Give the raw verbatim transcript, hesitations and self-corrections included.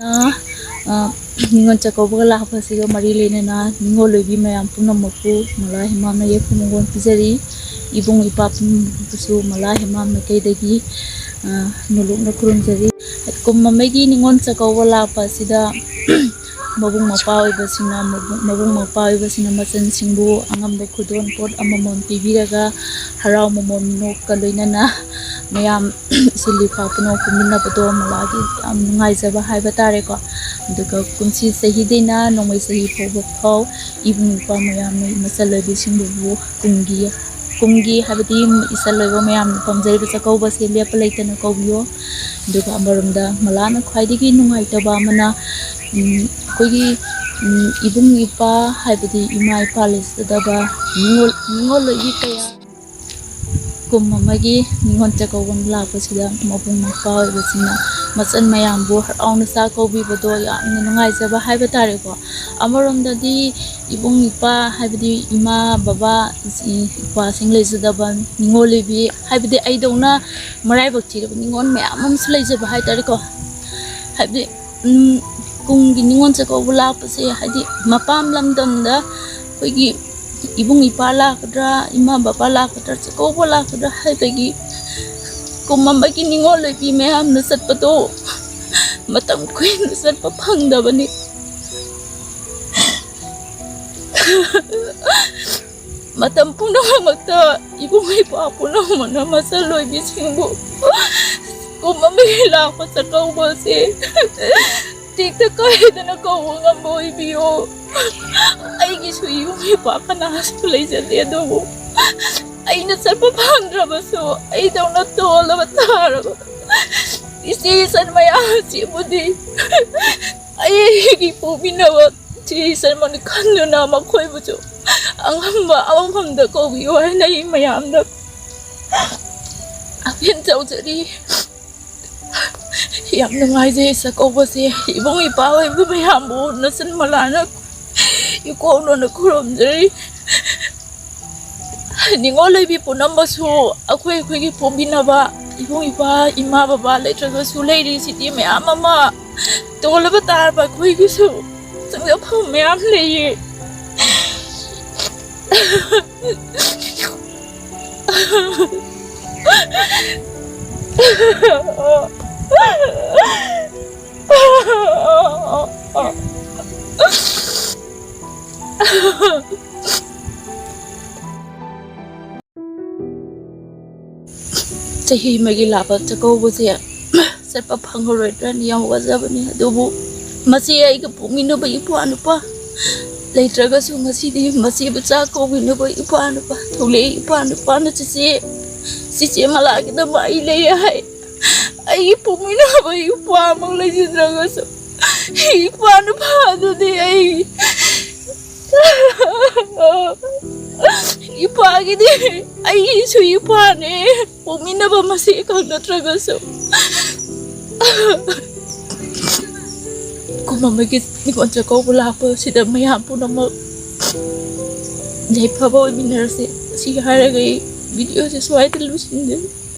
ꯑ, ꯑ, ꯅꯤꯉꯣꯜ ꯆꯥꯛꯀꯧꯕꯒ ꯂꯥꯛꯄꯁꯤꯒ ꯃꯔꯤ ꯂꯩꯅꯅ ꯅꯤꯉꯣꯜ ꯑꯣꯏꯕꯤ ꯃꯌꯥꯝ ꯄꯨꯝꯅꯃꯛꯄꯨ ꯃꯂꯥ ꯍꯦꯃꯥꯝꯅ ꯌꯦꯛꯄ ꯃꯪꯒꯣꯜ ꯄꯤꯖꯔꯤ꯫ ꯏꯕꯨꯡ ꯏꯄꯥ ꯄꯨꯝꯅꯃꯛꯄꯨꯁꯨ ꯃꯂꯥ ꯍꯦꯃꯥꯝꯅ ꯀꯩꯗꯒꯤ, ꯑ, ꯅꯣꯂꯨꯛꯅ ꯈꯨꯔꯨꯝꯖꯔꯤ꯫ ꯀꯨꯝ ꯑꯃꯒꯤ ꯅꯤꯉꯣꯜ ꯆꯥꯛꯀꯧꯕ ꯂꯥꯛꯄ ꯑꯁꯤꯗ ꯃꯕꯨꯡ ꯃꯧꯄ꯭ꯋꯥ ꯑꯣꯏꯕꯁꯤꯡꯅ, ꯃꯕꯨꯡ, ꯃꯕꯨꯡ ꯃꯧꯄ꯭ꯋꯥ ꯑꯣꯏꯕꯁꯤꯡꯅ ꯃꯆꯟꯁꯤꯡꯕꯨ ꯑꯉꯝꯕ ꯈꯨꯗꯣꯜ ꯄꯣꯠ ꯑꯃꯃꯝ ꯄꯤꯕꯤꯔꯒ ꯍꯔꯥꯎ ꯃꯃꯣꯟ ꯅꯣꯛꯀ ꯂꯣꯏꯅꯅ ꯃꯌꯥꯝ ꯏꯆꯤꯜ ꯏꯄꯥ ꯄꯨꯝꯅꯃꯛ ꯄꯨꯟꯃꯤꯟꯅꯕꯗꯣ ꯃꯂꯥꯒꯤ ꯌꯥꯝ ꯅꯨꯡꯉꯥꯏꯖꯕ ꯍꯥꯏꯕ ꯇꯥꯔꯦꯀꯣ꯫ ꯑꯗꯨꯒ ꯀꯨꯝꯁꯤ ꯆꯍꯤꯗꯩꯅ ꯅꯣꯡꯃꯩ ꯆꯍꯤ ꯐꯥꯎꯕ ꯐꯥꯎ ꯏꯕꯨꯡ ꯏꯄ꯭ꯋꯥ ꯃꯌꯥꯝꯅ ꯃꯆꯜ ꯑꯣꯏꯕꯤꯁꯤꯡꯕꯨ ꯀꯨꯝꯒꯤ, ꯀꯨꯝꯒꯤ ꯍꯥꯏꯕꯗꯤ ꯏꯆꯜ ꯑꯣꯏꯕ ꯃꯌꯥꯝꯅ ꯄꯥꯝꯖꯔꯤꯕ ꯆꯥꯛꯀꯧꯕꯁꯦ ꯂꯦꯞꯄ ꯂꯩꯇꯅ ꯀꯧꯕꯤꯌꯣ꯫ ꯑꯗꯨꯒ ꯑꯃꯔꯣꯝꯗ ꯃꯂꯥꯅ ꯈ꯭ꯋꯥꯏꯗꯒꯤ ꯅꯨꯡꯉꯥꯏꯇꯕ ꯑꯃꯅ, ꯎꯝ, ꯑꯩꯈꯣꯏꯒꯤ, ꯎꯝ, ꯏꯕꯨꯡ ꯏꯄ꯭ꯋꯥ ꯍꯥꯏꯕꯗꯤ ꯏꯃꯥ ꯏꯄꯥ ꯂꯩꯖꯗꯕ ꯅꯤꯉꯣꯜ, ꯅꯤꯉꯣꯜ ꯑꯣꯏꯕꯤ ꯀꯌꯥ ꯀꯨꯝ ꯑꯃꯒꯤ ꯅꯤꯉꯣꯜ ꯆꯥꯛꯀꯧꯕ ꯂꯥꯛꯄꯁꯤꯗ ꯃꯕꯨꯡ ꯃꯧꯄ꯭ꯋꯥ ꯑꯣꯏꯕꯁꯤꯡꯅ ꯃꯆꯟ ꯃꯌꯥꯝꯕꯨ ꯍꯔꯥꯎꯅ ꯆꯥꯛ ꯀꯧꯕꯤꯕꯗꯣ ꯌꯥꯝꯅ ꯅꯨꯡꯉꯥꯏꯖꯕ ꯍꯥꯏꯕ ꯇꯥꯔꯦꯀꯣ꯫ ꯑꯃꯔꯣꯝꯗꯗꯤ ꯏꯕꯨꯡ ꯏꯄ꯭ꯋꯥ ꯍꯥꯏꯕꯗꯤ ꯏꯃꯥ ꯕꯕꯥ, ꯏ-, ꯏꯄ꯭ꯋꯥꯁꯤꯡ ꯂꯩꯖꯗꯕ ꯅꯤꯉꯣꯜ ꯑꯣꯏꯕꯤ ꯍꯥꯏꯕꯗꯤ ꯑꯩꯗꯧꯅ ꯃꯔꯥꯏꯕꯛ ꯊꯤꯔꯕ ꯅꯤꯉꯣꯜ ꯃꯌꯥꯝ ꯑꯃꯁꯨ ꯂꯩꯖꯕ ꯍꯥꯏ ꯇꯥꯔꯦꯀꯣ꯫ ꯍꯥꯏꯕꯗꯤ, ꯎꯝ, ꯀꯨꯝꯒꯤ ꯅꯤꯉꯣꯜ ꯆꯥꯛꯀꯧꯕ ꯂꯥꯛꯄꯁꯦ ꯍꯥꯏꯗꯤ ꯃꯄꯥꯝ ꯂꯝꯗꯝꯗ ꯑꯩꯈꯣꯏꯒꯤ ꯏꯕꯨꯡ ꯏꯄ꯭ꯋꯥ ꯂꯥꯛꯀꯗ꯭ꯔꯥ, ꯏꯃꯥ ꯕꯕꯥ ꯂꯥꯛꯀꯗ꯭ꯔꯥ, ꯆꯥꯛꯀꯧꯕ ꯂꯥꯛꯀꯗ꯭ꯔꯥ ꯍꯥꯏꯕꯒꯤ ꯀꯨꯝ ꯑꯃꯒꯤ ꯅꯤꯉꯣꯜ ꯑꯣꯏꯕꯤ ꯃꯌꯥꯝꯅ ꯆꯠꯄꯗꯣ ꯃꯇꯝ ꯀꯨꯏꯅ ꯆꯠꯄ ꯐꯪꯗꯕꯅꯤ꯫ ꯃꯇꯝ ꯄꯨꯝꯅꯃꯛꯇ ꯏꯕꯨꯡ ꯏꯄ꯭ꯋꯥ ꯄꯨꯝꯅꯃꯛꯅ ꯃꯆꯜ ꯑꯣꯏꯕꯤꯁꯤꯡꯕꯨ ꯀꯨꯝ ꯑꯃꯒꯤ ꯂꯥꯛꯄ ꯆꯥꯛꯀꯧꯕ ꯑꯁꯤ ꯇꯦꯛꯇ ꯀꯥꯏꯗꯅ ꯀꯧꯕ ꯉꯝꯕ ꯑꯣꯏꯕꯤꯌꯨ꯫ ꯑꯩꯒꯤꯁꯨ ꯏꯕꯨꯡ ꯏꯄ꯭ꯋꯥ ꯀꯅꯥꯁꯨ ꯂꯩꯖꯗꯦ, ꯑꯗꯨꯕꯨ ꯑꯩꯅ ꯆꯠꯄ ꯐꯪꯗ꯭ꯔꯕꯁꯨ ꯑꯩꯗꯧꯅ ꯇꯣꯜꯂꯕ ꯇꯥꯔꯕ ꯏꯆꯦ ꯏꯆꯟ ꯃꯌꯥꯝ ꯑꯁꯤꯕꯨꯗꯤ ꯑꯩꯒꯤ ꯄꯣꯛꯃꯤꯟꯅꯕ ꯏꯆꯦ ꯏꯆꯟ ꯃꯅꯤ ꯈꯟꯗꯨꯅ ꯃꯈꯣꯏꯕꯨꯁꯨ ꯑꯉꯝꯕ ꯑꯃꯃꯝꯗ ꯀꯧꯕꯤꯌꯨ ꯍꯥꯏꯅ ꯑꯩ ꯃꯌꯥꯝꯗ ꯑꯄꯤꯜ ꯇꯧꯖꯔꯤ꯫ ꯌꯥꯝ ꯅꯨꯡꯉꯥꯏꯖꯩ ꯆꯥꯛꯀꯧꯕꯁꯦ꯫ ꯏꯕꯨꯡ ꯏꯄ꯭ꯋꯥ ꯑꯣꯏꯕ ꯃꯌꯥꯝꯕꯨ ꯅꯆꯟ ꯃꯂꯥꯅ ꯏꯀꯣꯛꯅꯅ ꯈꯨꯔꯨꯝꯖꯔꯤ꯫ ꯅꯤꯉꯣꯜ ꯑꯣꯏꯕꯤ ꯄꯨꯝꯅꯃꯛꯁꯨ ꯑꯩꯈꯣꯏ ꯑꯩꯈꯣꯏꯒꯤ ꯄꯣꯛꯃꯤꯟꯅꯕ ꯏꯕꯨꯡ ꯏꯄ꯭ꯋꯥ, ꯏꯃꯥ ꯕꯕꯥ ꯂꯩꯇ꯭ꯔꯒꯁꯨ ꯂꯩꯔꯤꯁꯤꯗꯤ ꯃꯌꯥꯝ ꯑꯃ ꯇꯣꯜꯂꯕ ꯇꯥꯔꯕ ꯑꯩꯈꯣꯏꯒꯤꯁꯨ ꯆꯪꯖꯐꯝ ꯃꯌꯥꯝ ꯂꯩꯌꯦ꯫ ꯆꯍꯤ ꯑꯃꯒꯤ ꯂꯥꯛꯄ ꯆꯥꯛꯀꯧꯕꯁꯦ ꯆꯠꯄ ꯐꯪꯉꯔꯣꯏꯗ꯭ꯔꯅ ꯌꯥꯝ ꯋꯥꯖꯕꯅꯤ꯫ ꯑꯗꯨꯕꯨ ꯃꯆꯦ ꯑꯩꯒ ꯄꯣꯛꯃꯤꯟꯅꯕ ꯏꯄ꯭ꯋꯥ ꯅꯨꯄꯥ ꯂꯩꯇ꯭ꯔꯒꯁꯨ, ꯉꯁꯤꯗꯤ ꯃꯆꯦꯕꯨ ꯆꯥꯛ ꯀꯧꯕꯤꯅꯕ ꯏꯄ꯭ꯋꯥ ꯅꯨꯄꯥ ꯊꯣꯛꯂꯛꯏ꯫ ꯏꯄ꯭ꯋꯥ ꯅꯨꯄꯥꯅ ꯆꯦꯆꯦ, ꯆꯦꯆꯦ ꯃꯂꯥꯒꯤꯗꯃꯛ ꯑꯩ ꯂꯩꯔꯦ ꯍꯥꯏ꯫ ꯑꯩꯒꯤ ꯄꯣꯛꯃꯤꯟꯅꯕ ꯏꯄ꯭ꯋꯥꯃꯛ ꯂꯩꯖꯗ꯭ꯔꯒꯁꯨ, ꯏꯄ꯭ꯋꯥ ꯅꯨꯄꯥ ꯑꯗꯨꯗꯤ ꯑꯩ ꯏꯄꯥꯒꯤꯗꯤ ꯑꯩꯒꯤꯁꯨ ꯏꯄꯥꯅꯦ, ꯄꯣꯛꯃꯤꯟꯅꯕ ꯃꯁꯦ ꯈꯛ ꯅꯠꯇ꯭ꯔꯒꯁꯨ꯫ ꯀꯨꯝ ꯑꯃꯒꯤ ꯅꯤꯉꯣꯜ ꯆꯥꯛꯀꯧꯕ ꯂꯥꯛꯄꯁꯤꯗ ꯃꯌꯥꯝ ꯄꯨꯝꯅꯃꯛ ꯌꯥꯏꯐꯕ ꯑꯣꯏꯃꯤꯟꯅꯔꯁꯦ꯫ ꯁꯤ ꯍꯥꯏꯔꯒ ꯑꯩ ꯚꯤꯗꯤꯑꯣꯁꯦ ꯁ꯭ꯋꯥꯏꯗ ꯂꯣꯏꯁꯤꯟꯖꯔꯦ꯫